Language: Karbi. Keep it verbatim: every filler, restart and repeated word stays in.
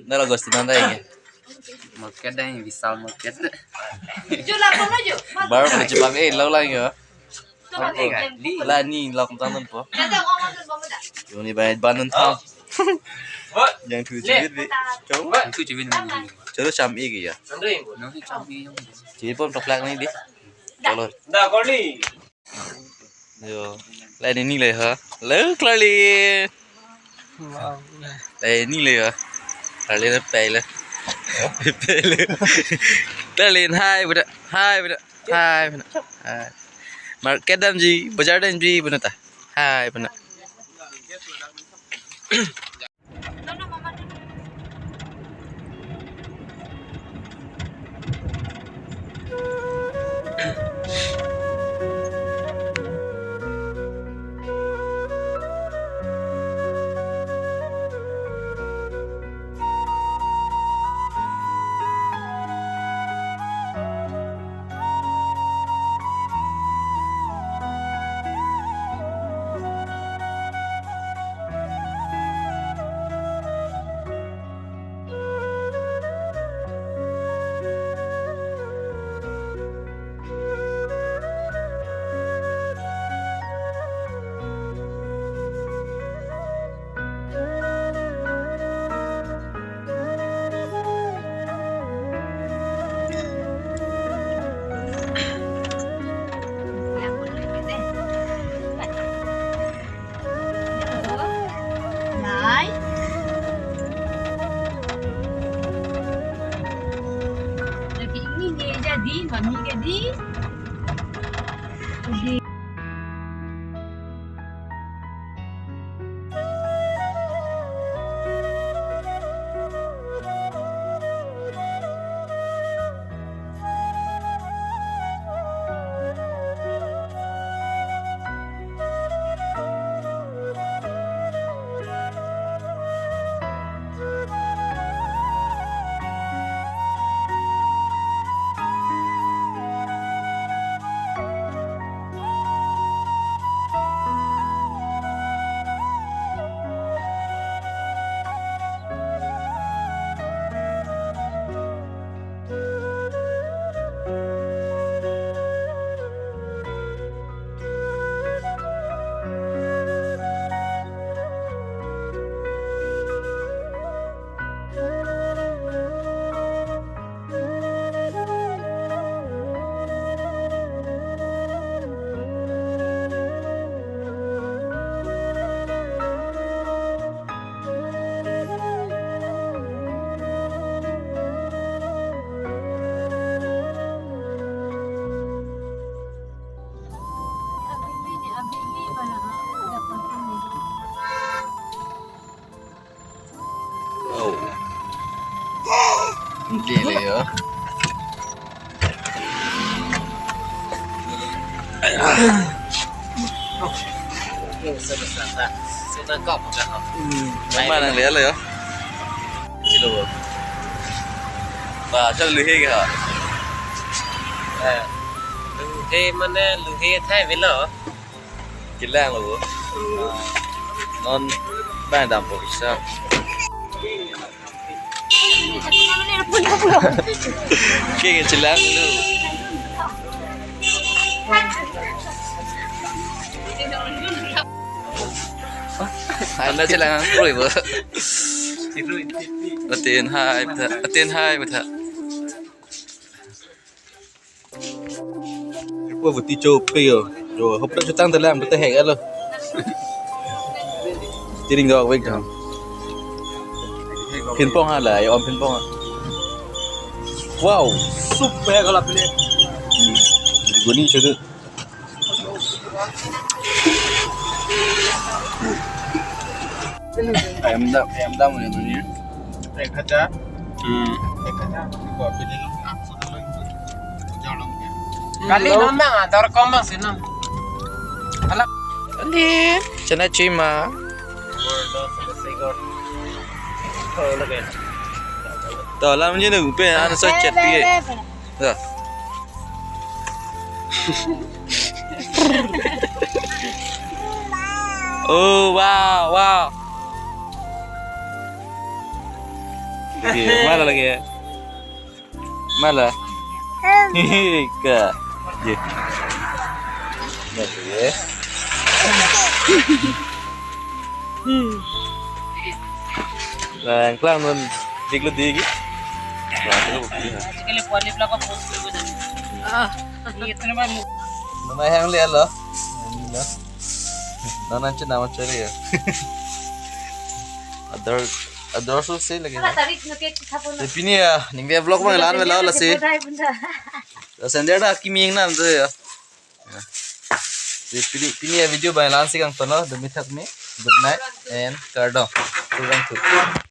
Nara Agustina ta ini. Market dai, Vishal market. Ju lapu no ju. Baru pada cepat eh lo lang yo. Coba. Ini kan, ini. La ni lok tang nonpo. Datang orang tu bawa dah. Yo ni banyak banun tang. Yang tu cewek ni. Coba. Yang tu cewek ni. Coba sam ik ya. Nang tu cewek yang. Cewek pun toplak ni di. Kalau. Dah kau ni. Yo. La ni ni le ha. Lo Clarlin. Wow. La ni le ha. Clarlin pe le. Pe le. Clarlin hi bro. Hi bro. Hi bro. Hi. Market damji, bazar damji bro ta. Hi bro. Lai. Lagi ini nih jadi, mami jadi. Jadi. Oh. Gila ya. Sudah kok, sudah kok. Hmm, mana yang lihat lo ya? Silo. Ba, chal luhe ke ha? Eh, luhe mane luhe thai velo. Kelang lo. Non bang dampo isa. Ke ke kelang lo. Anda kelang lo ibu. Atin hai beta, atin hai beta. Ipo buti chope yo. Yo, hopra chutang telang beta hek alo. Tiring dok vek dong. Pingpong hala, yo pingpong. Wow, super kalau pilih. Guni sudah. Ayam dam, ayam dam ya ini. Ek hajar. Hmm. Ek hajar. Kali non bang, ador kom bang sih non. Alam. Kali, chana chui ma. To alam je na upe an so chat piye. To. Oh, wow, wow. Ye, mala lagi ya. Mala. Ka. Ye. Mala ye. Nangklang non diklo digi. Ajikali powanli plak post kori bo jani. Ah. Ye, ito naman mo. Nonai hang le alo. Nonai chin naman chari ya. Ador, ador sul si lagi. Ala tarik nuke kithapo na. Te pini ya, ningve vlog abang la-an avelo lasi. Sender ta kimi ingnam tu ya. Te pini, pini ya video abang la-an si kangtonlo, dumi thak me. Good night and kardom. Kurang tu.